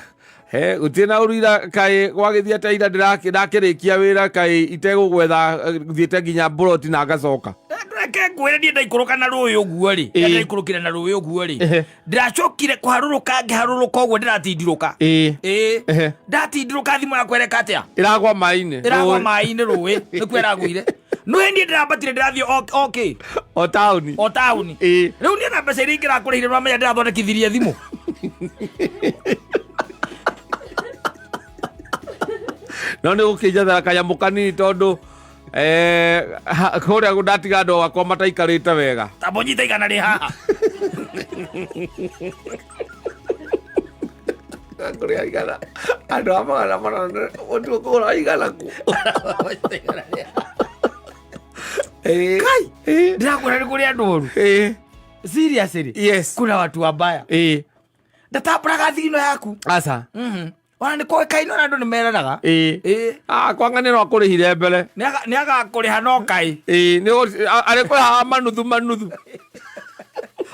He, gũtirĩ na ũru ira kaĩ gwagĩthiĩ atĩa ira ndakĩrĩkia wĩra kaĩ itegũgwetha, thiĩte nginya mburoti na ngacoka. Reke ngwĩre niĩ ndaikũrũka na rũĩ ũguo rĩ. Ĩĩ. Ndaikũrũkire na rũĩ ũguo rĩ. Ehe. Ndĩracokire kũharũrũka ngĩharũrũka ũguo ndĩratindirũka. Ĩĩ. Ĩĩ. Ehe. Ndatindirũka thimũ yakwa ĩreka atĩa? Ĩragwa maĩ-inĩ. Ĩragwa Rũĩ. maĩ-inĩ rũĩ. Nĩkuo ĩragũire. Nũĩ niĩ ndĩrambatire ndĩrathiĩ o kĩ? O taũni. O taũni. Ĩĩ. Rĩu niĩ na mbeca iria ingĩrakũrĩhire nĩwamenya ndĩrathondekithirie thimũ. No nĩ gũkĩnjathara kanyamũ kanini tondũ kũrĩa ndatiga andũ akwa mataikarĩte wega. Ta mũnyite igana rĩ haha. Kũrĩa igana. Andũ a 400 ũtuo kũgũra igana ku. Kai, ndĩrakwĩra nĩ kũrĩ andũ oru. Seriously. Yes. Kuna watu wabaya. Ndatambũraga thigino yaku. Aca. Ona nĩ kũĩkaine, ona andũ nĩ meranaga. Ĩĩ. Ĩĩ. Ah, kwanga nĩ no akũrĩhire mbere. Nĩ agakũrĩha no kaĩ. Ĩĩ, nĩ arĩkũrĩhaga manuthu manuthu.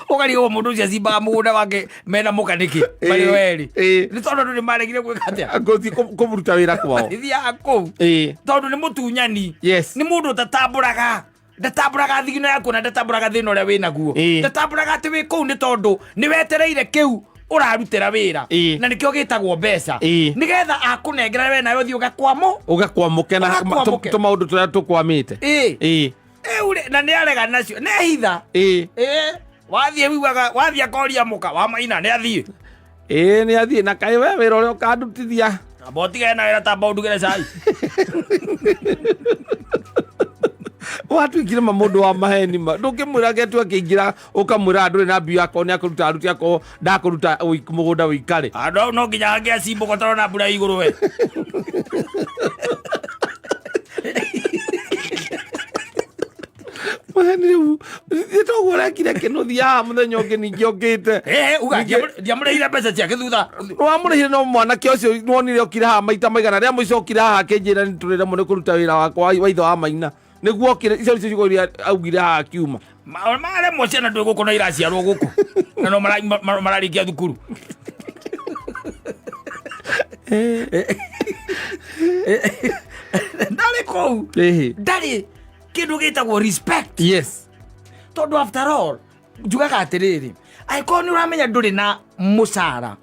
Ũkarigwo mũndũ ũcio acimbaga mũgũnda wake mena mũka nĩkĩ marĩ o erĩ. Ĩĩ. Nĩ tondũ andũ nĩ maregire gwĩka atĩa? Gũthiĩ kũmuruta wĩra kwao. Ithiaga kũu. Ĩĩ. Tondũ nĩ mũtunyani. Yes. Nĩ mũndũ ũtatambũraga, ndatambũraga thigino yaku na ndatambũraga thĩna ũrĩa wĩ naguo. Ĩĩ. Ndatambũraga atĩ wĩ kũu nĩ tondũ nĩ wetereire kĩu ũrarutĩra wĩra. Ĩĩ. Na nĩkĩo gĩtagwo mbeca. Ĩĩ. Nĩgetha akũnengera we nawe ũthiĩ ũgakwamũ. Ũgakwamũke na Ũgakwamũke. tũmaũndũ tũrĩa tũkwamĩte. Ĩĩ. Ĩĩ. Rĩu rĩ, na nĩ arega nacio nĩ hitha. Ĩĩ. Ĩĩ, wathiĩ wiugaga wathiĩ akoria mũka wa maina nĩ athiĩ. Ĩĩ, nĩ athiĩ na kaĩ we wĩra ũrĩa ũkandutithia. Amba ũtigane na wĩra, tamba ũndugĩre cai. Watuĩkire ma mũndũ wa maheni, ma ndũngĩmwĩra getu akĩingĩra ũkamwĩra ndũrĩ na mbia, akorwo nĩ akũruta aruti, akorwo ndakũruta mũgũnda ũikare. Andũ au no nginya hangĩ acimbũka ũtarona mbura igũrũ we. Maheni rĩu nĩ toguo ũrekire kĩnũthia haha mũthenya ũngĩ ningĩ ũkĩte. Ĩĩ, uga ndiamũrĩhire mbeca ciake thutha. Wamũrĩhire no mwanake ũcio nĩwonire okire haha maita maigana rĩa mũico okire haha akĩnjĩra nĩ tũrĩremwo nĩ kũruta wĩra wakwa wa ithe wa maina nĩguo okire. Icio nĩcio ciugo iria augire haha akiuma. Maremwo ciana ndwĩ gũkũ na iraciarwo gũkũ na no mararĩkia thukuru. Ndarĩ kũu. Ĩhĩ. Ndarĩ kĩndũ gĩtagwo respect. Yes. Tondũ after all njugaga atĩrĩrĩ, angĩkorwo nĩ ũramenya ndũrĩ na mũcara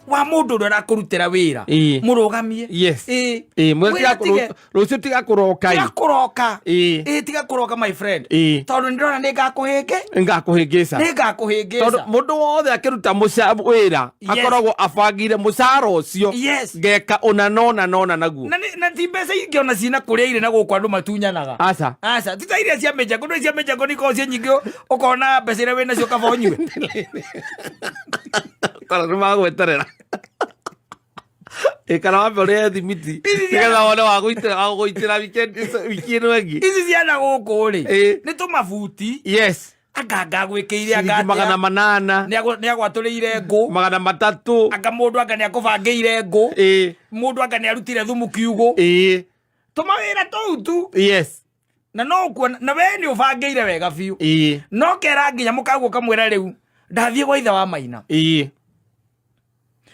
wa mũndũ ũrĩa ũrakũrutĩra wĩra, mũrũgamie. Yes. Ĩĩ. Ĩĩ, mwĩre Wĩra tiga rũciũ tiga kũroka. Tiga kũroka. Ĩĩ. Ĩĩ, tiga kũroka, my friend. Ĩĩ. Tondũ nĩ ndĩrona nĩ ngakũhĩngĩ Ngakũhĩngĩca. Nĩ ngakũhĩngĩca. Tondũ mũndũ wothe akĩruta wĩra Yes. akoragwo abangire mũcara ũcio Yes. ngeka ũna nona nona naguo. Na ti mbeca ingĩ ona cina kũrĩa irĩ na gũkũ andũ matunyanaga. Aca. Aca, ti ta iria cia mĩjango. Ndũĩ cia mĩjango nĩ ikoragwo ciĩ nyingĩ, ũkona mbeca iria wĩ nacio kaba ũnyue. Kana nĩ magweterera ĩ kana wambe ũrĩhe thimiti nĩgetha wone wa gũitĩra wa gũitĩra wiki ĩno ĩngĩ. Ici ciana gũkũ rĩ, Ĩĩ. nĩ tũmabuti. Yes. Anganga gwĩkĩire ciringi anga magana atĩa. 800. Nĩ agwatũrĩire ngũ. 300. Anga mũndũ anga nĩ akũbangĩire ngũ. Ĩĩ. Mũndũ anga nĩ arutire thumu kiugũ. Ĩĩ. Tũmawĩra tũu tu. Yes. Na no ũkuona na we nĩ ũbangĩire wega biũ. Ĩĩ. No kera nginya mũkaguo ũkamwĩra rĩu ndathiĩ gwa ithe wa maina. Ĩĩ.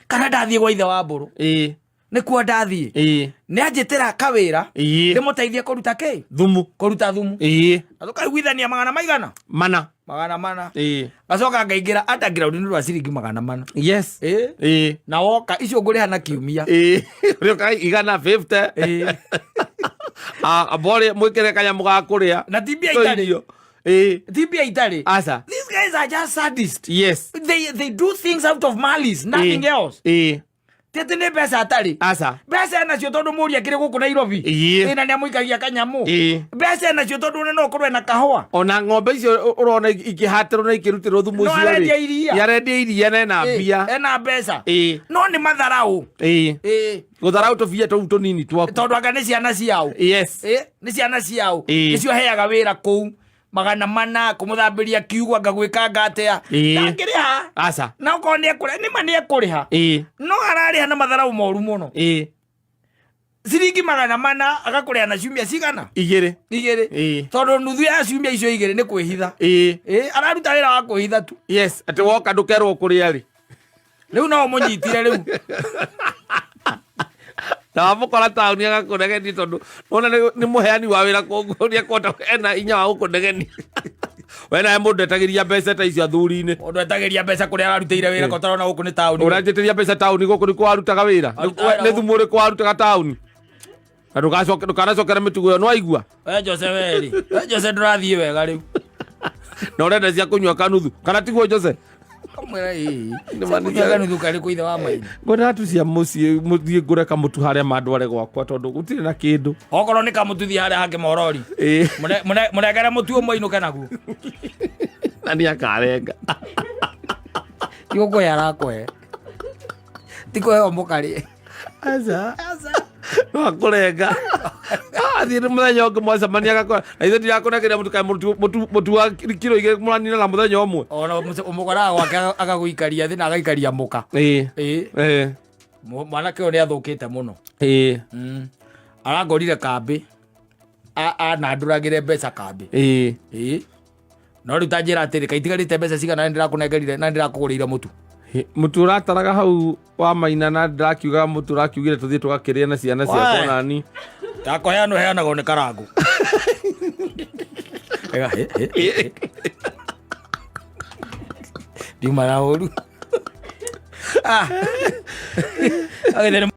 Kana ndathiĩ gwa ithe wa mbũrũ. Ĩĩ. Nĩkuo ndathiĩ. Ĩĩ. Nĩ anjĩtĩra kawĩra. Ĩĩ. Ndĩmũteithie kũruta kĩ? Thumu. Kũruta thumu. Ĩĩ. Na tũkaiguithania magana maigana? Mana. 400. Ĩĩ. Gacoka ngaingĩra underground nĩ rwa ciringi 400. Yes. Ĩĩ. Ĩĩ. Na woka icio ngũrĩha na kiumia. Ĩĩ, ũrĩoka 150. Ĩĩ. Amba ũrĩe mwĩkĩre kanyamũ ga kũrĩa. Na ti mbia itarĩ. Tũirio. Ĩĩ. Ti mbia itarĩ. Aca. These guys are just sadists. Yes. They do things out of malice, nothing Ĩĩ. else. Ĩĩ. Ti atĩ nĩ mbeca atarĩ. Aca. Mbeca enacio tondũ mũri akĩrĩ gũkũ Nairobi. Ĩĩ. Ĩ, na nĩ amũikagia kanyamũ. Ĩĩ. Mbeca enacio tondũ ona no ũkorwo ena kahũa. Ona ng'ombe icio ũrona ikĩhatĩrwo na ikĩrutĩrwo thumu No ũcio rĩ, arendia iria. nĩ arendia iria na ena Ĩĩ, mbia. ena mbeca. Ĩĩ. No nĩ matharaũ. Ĩĩ. Ĩĩ. Gũtharaũ tũbia tũu tũnini twaku. Tondũ anga nĩ ciana ciao. Yes. Ĩĩ, nĩ ciana ciao. Ĩĩ. Nĩcio heaga wĩra kũu 400 kũmũthambĩria kiugo anga gwĩkanga atĩa. Ĩĩ. Ndangĩrĩha. Aca. Na okorwo nĩ ekũrĩha, nĩma nĩ ekũrĩha. Ĩĩ. No ararĩha na matharaũ moru mũno. Ĩĩ. Ciringi 400 agakũrĩha na ciumia cigana? Igĩrĩ. Igĩrĩ. Ĩĩ. Tondũ nuthu ya ciumia icio igĩrĩ nĩ kwĩhitha. Ĩĩ. Ĩĩ, araruta wĩra wa kwĩhitha tu. Yes, atĩ woka ndũkerwo kũrĩa rĩ. Rĩu no ũmũnyitire rĩu. Na wamũkora taũni agakũnegenia tondũ wona nĩ mũheani wa wĩra, koguo nĩ ekuhota ena hinya wa gũkũnegenia. We nawe mũndũ etagĩria mbeca ta icio athuri-inĩ. Mũndũ etagĩria mbeca kũrĩa ararutĩire wĩra ko tarona gũkũ nĩ taũni. Ũranjĩtĩria mbeca taũni, gũkũ nĩkuo warutaga wĩra? Arutaga wĩra. Nĩ thumu ũrĩkũ warutaga taũni? Na ndũkanacokere mĩtugo ĩyo, nĩwaigua? We Jose weri. We Jose ndũrathiĩ wega rĩu. Na ũrenda cia kũnyua kanuthu kana tiguo, Jose? Kamwĩra ĩĩ. Nĩ ma nĩ Cia kanuthu karĩ kũ ithe wa maitho? Ngwendaga tu cia mũciĩ mũthiĩ ngũre kamũtu harĩa mandware gwakwa tondũ gũtirĩ na kĩndũ. Okorwo nĩ kamũtu thiĩ harĩa hake morori. Ĩĩ. Mũnengere mũtu ũmwe ainũke naguo. Na nĩ akarenga. Ti gũkũhe arakũhe. Ti kũheo mũkarĩe. Aca, no akũrenga athiĩ nĩ mũthenya ũngĩ mwacemania agakora na ithuĩ ndirakũnengeria mũtu kaĩ mũtu wa kiro 2 mũranina na mũthenya ũmwe. Ona ũmũkoraga gwake agagũikaria thĩ na agaikaria mũka. Ĩĩ. Ĩĩ. Ĩĩ. Mwanake ũyũ nĩ athũkĩte mũno. Arangorire kambĩ, anandũragĩre mbeca kambĩ. Ĩĩ. No rĩu ta njĩra atĩrĩ, kaitigarĩte mbeca cigana na ndĩrakũnengerire na ndĩrakũgũrĩire mũtu? Mũtu ũrataraga hau wa maina na ndĩrakiugaga mũtu ũrakiugire tũthiĩ tũgakĩrĩa na ciana ciakwa. Wee. Nani Yakũheanwo heanagwo nĩ karangũ. Ega, hĩ, hĩ, hĩ. Ndiuma na ũru. Ah. Agĩthĩ nĩ